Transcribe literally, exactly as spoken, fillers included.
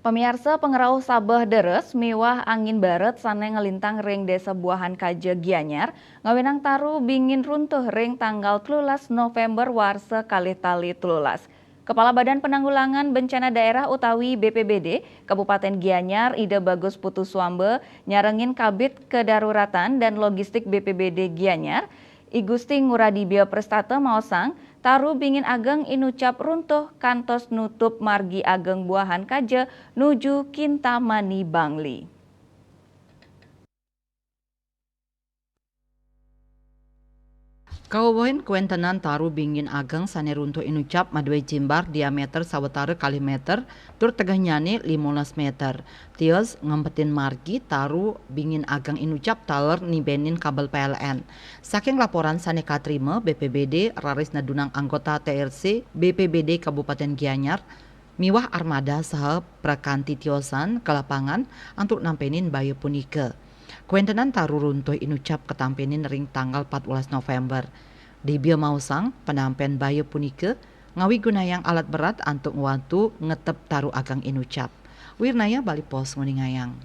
Pamiarsa, pangrauh sabeh deres miwah angin baret sané nglintang ring Désa Buahan Kaja, Gianyar, ngawinang taru bingin runtuh ring tanggal telulas November warsa kalih tali telulas. Kepala Badan Penanggulangan Bencana Daerah utawi B P B D Kabupaten Gianyar, Ida Bagus Putu Swamba, nyarengin Kabid Kedaruratan dan Logistik B P B D Gianyar, I Gusti Ngurah Dibya Prestata maosang, taru bingin ageng inucap runtuh kantos nutup margi ageng Buahan Kaja nuju Kintamani, Bangli. Kawewehin kawéntenan taru bingin ageng sané runtuh inucap madué jimbar diameter sawatara kalih meter, tur tegehnyané limolas meter. Tios ngempetin margi taru bingin ageng inucap taler nibenin kabel P L N. Saking laporan sané katrima, B P B D raris nedunang anggota T R C B P B D Kabupaten Gianyar miwah armada saha prakanti tiosan ka lapangan antuk nampenin baya punika. Kawéntenan taru runtuh inucap katampenin ring tanggal patbelas November. Dibya maosang, panampen baya punika ngawigunayang alat berat antuk ngwantu ngetep taru ageng inucap. Wirnaya Bali Post nguningayang.